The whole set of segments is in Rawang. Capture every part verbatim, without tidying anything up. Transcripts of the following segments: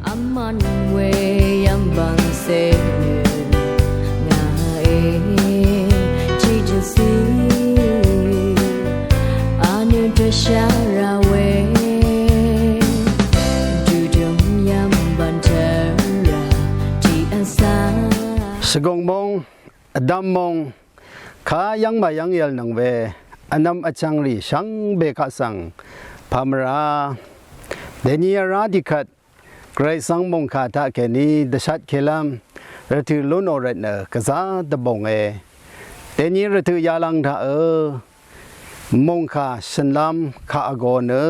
Aman we yambang se ngà e, Jisu anø dvshara we, dudøm yambang tara di asa. Shvgong mong, vdam mong, kayang mayang yvl nvng we vnvm vchvng rì shvngbe kaq svng pamvra. Deni ara dikvt Gvray svng mòngkà taq kèní dvshat kelv́m rvtø̀ lúnò rvtnø gvzá dvbònge. Deni rvtø̀ yalang taq ø mòngkà shø̀nlv́m kà vgō nø,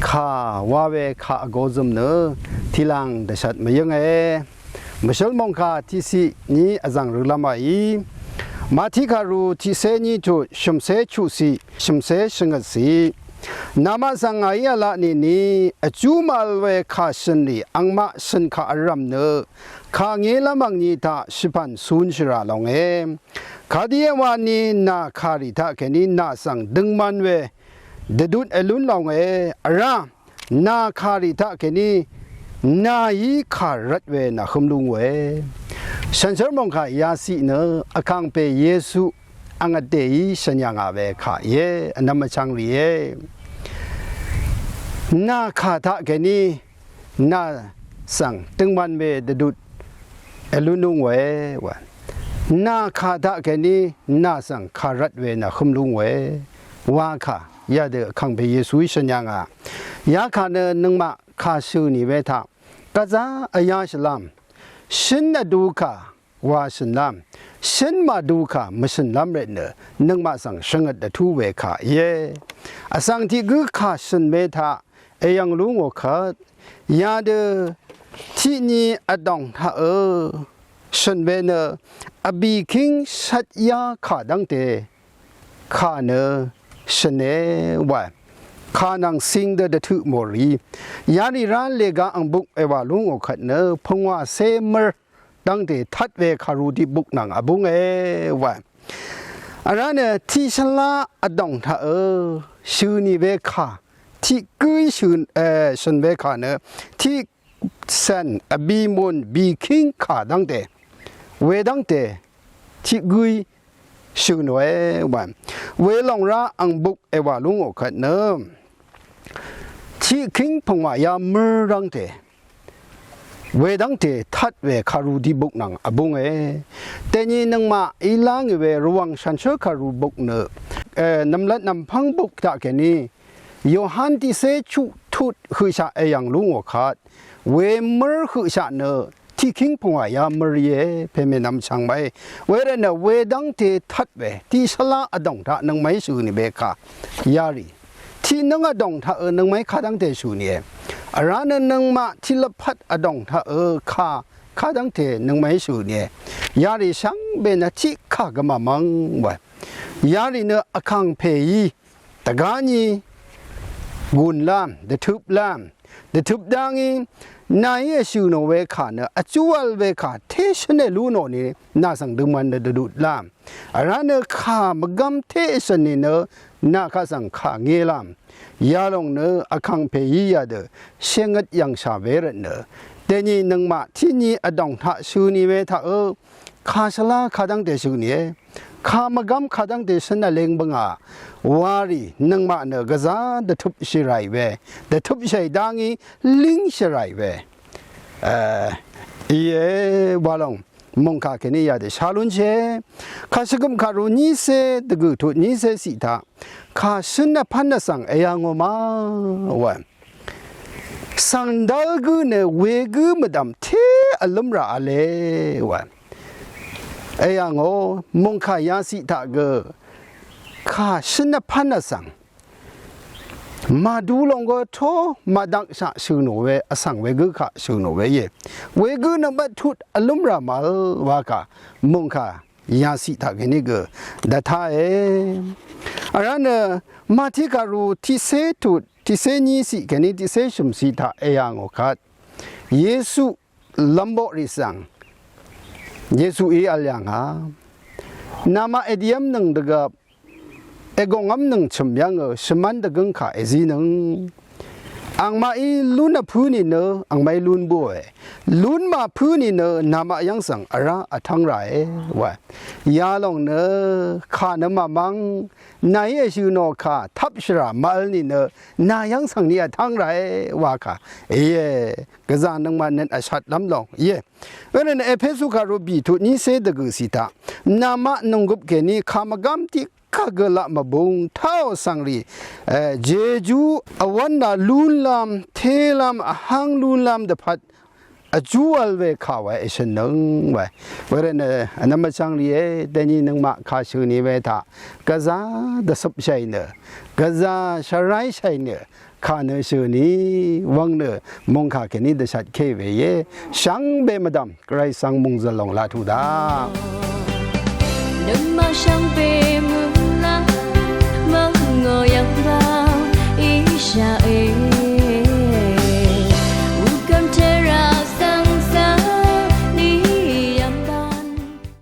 kà wa we kà vgō zø̀m nø tiqlàng dvshat mvyǿnge. Mvshǿl mòngkà tiqciq ní vzv̀ng rølv́m a í. Màtí kàru tiqcé ní tut, shø̀mcé chuqciq, shø̀mcé shvngøtciq. Namaq svng ngàí v̄la nìni vjú màvl we kà shø̀n rì angmaq shø̀n kà vrv̀m nø kà ngélv́m angni taq shvpv̀n cun shvrà longe. Kadí wani nà kàrì taq kèní nà svng døngman we dvdut èlún longe. Vrá nà kàrì taq kèní nàí kà rvt we nàhǿm lú ngòe. Shànshér mòngkà yaciq nø vkàngpè Yesu ang vdèí shø̀n yà ngà we kà íe, vnvm vchvng rìe. Nà kà taq kèní nà svng døngman we dvdut èlún lú ngòe wa. Nà kà taq kèní nà svng kà rvt we nàhǿm lú ngòe wa kà yadø vkàngpè Yesuí shø̀n yà ngà. Yakà nø nøngmaq kà shø̀ nì we taq gvzá vyá shvlám, shǿn vdu kà wa shø̀nlv́m, shǿn màdu kà mvshø̀nlv́m rvtnø nøngmaq svng shvngøt dvtú we kà íe. Vsvng tiq gǿ kà shø̀n we taq èyv̀ng lú ngò kvt, yadø tiqni vdòng taq ø shø̀n we nø vbìkíng shvtyá kà dv́ngte kà nø shø̀ne wa. Kà nvng cing dø dvtøq mò rì. Yarì rá lèga ang buk èwà lú ngò kvt nø pungwàcé mør dv́ngte tvt we kàru tiq buk nvng vbúnge wa. Vrá nø tiq shvlá vdòng taq ø shø̀ nì we kà tiq gǿí shø̀n, e, shø̀n we kà nø tiq cv̀n vbìmùn bìkíng kà dv́ngte wedv́ngte tiq gǿí shø̀ nòe wa. Welòng rá ang buk èwà lú ngò kvt nø tiq kíng pungwàyá mør dv́ngte wedv́ngte tvt we kàru tiq buk nvng vbúnge. Dèni nøngmaqí lá ngì we Rvwàng shànshér kàru buk nø, e, nv̀mlat nv̀mpv́ng buk taq kèní Yohan tiqcé chuq tut høqshaq èyv̀ng lú ngò kvt wemør høqshaq nø tiqkíng pungwàyá mør íe, pèmènvm chvng maqe. Wervtnø wedv́ngte tvt we tiq shvlá vdòng taq nøngmaqí shø̀ nì we kà yarì tiq nǿng vdòng taq ø nøngmaqí kadv́ngte shø̀ nìe. Vrá nø nøngmaq tiq lvpat vdòng taq ø kà kadv́ngte nøngmaqí shø̀ nìe. Yarì shvngbe nø tiq kà gvmà mv́ng wa. Yarì nø vkàngpèí dvgá nyi gùnlv́m, dvtøplv́m, dvtøp dá ngí nàí èshø̀ nò we kà nø vjú vl we kà té shǿn èlú nò ni nà svng døngman nø dvdutlv́m. Vrá nø kà mvgv́m té èshø̀n nìnø nà kaq svng kà ngélv́m. Yalòng nø vkàngpè í yadø shèngøt yv̀ngshà we rvtnø dèni nøngmaq tiqni vdòng taq shø̀ ni we taq ø kà shvlá kadv́ngte shø̀ nìe. Kà mvgv́m kadv́ngte shǿn vleng bøngà warì nøngmaq nø gvzá dvtøpshì ràì we, dvtøpshàì dá ngí língshì ràì we, e, íe walòng mòngkà kèní yadø shá lúnshìe. Kà shvgøp kàru nícé dvgø̀ tut nícé ciq taq kà shǿn vpv́n vsvng èyà ngò ma wa. Svngdv́l gǿ nø wegǿ mvdv̀m té vlǿm rà v̄le wa. Èyà ngò mòngkà yaciq taq gø kà shǿn vpv́n vsvng màdu lòng gø tó màdvkshaq shø̀ nò we vsvng wegǿ kaq shø̀ nò we íe. Wegǿ nø mvt tut vlǿm rà màvl wa kà mòngkà yaciq taq kèní gø dvtáe. Vrá nø Màtí kàru tiqcé tut, tiqcé ní ciq kèní tiqcé shø̀m ciq taq èyà ngò kvt Yesu lvmboqrì svng Yesuí vl yà ngà. Namaq èdiv́m nøng dvgvp ègòngv́m nøng chø̀m yv́ngø shvmv́n dvgǿngkà èzínøng. angmaqí lún vpǿ nìnø angmaqí lún bǿòe. Lún màpǿ nìnø namaq yv́ng svng vrá vtv́ng ràe wa. Yalòng nø kà nø màmv́ng nàí èshø̀ nò kà tvpshvrà màvl nìnø nà yv́ng svng ni vtv́ng ràe wa kà. Íe, gvzà nøngmaq nøt vshatlv́m lòng íe. Wervtnø Epesu kàru bì tut nícé dvgø̀ cì taq namaq nònggøp kèní kà mvgám tiq kagø laq mvbung tao svngrì, e, Jejú vwv́n na lúnlv́m, télv́m, vháng lúnlv́m dvpvt vjú vl we kà we èshø̀nnøng we. Wervtnø vnvm vchvngrìé, dèni nøngmaq kà shø̀n ì we taq gvzà dvcøpshàì nø, gvzà shvráishàì nø, kà nø shø̀n ì wvng nø mòngkà kèní dvshatké we íe. Shvngbe mvdv̀m Gvray svng mòngzø̀l lòng laq tuq daq. Nøngmaq shvngbe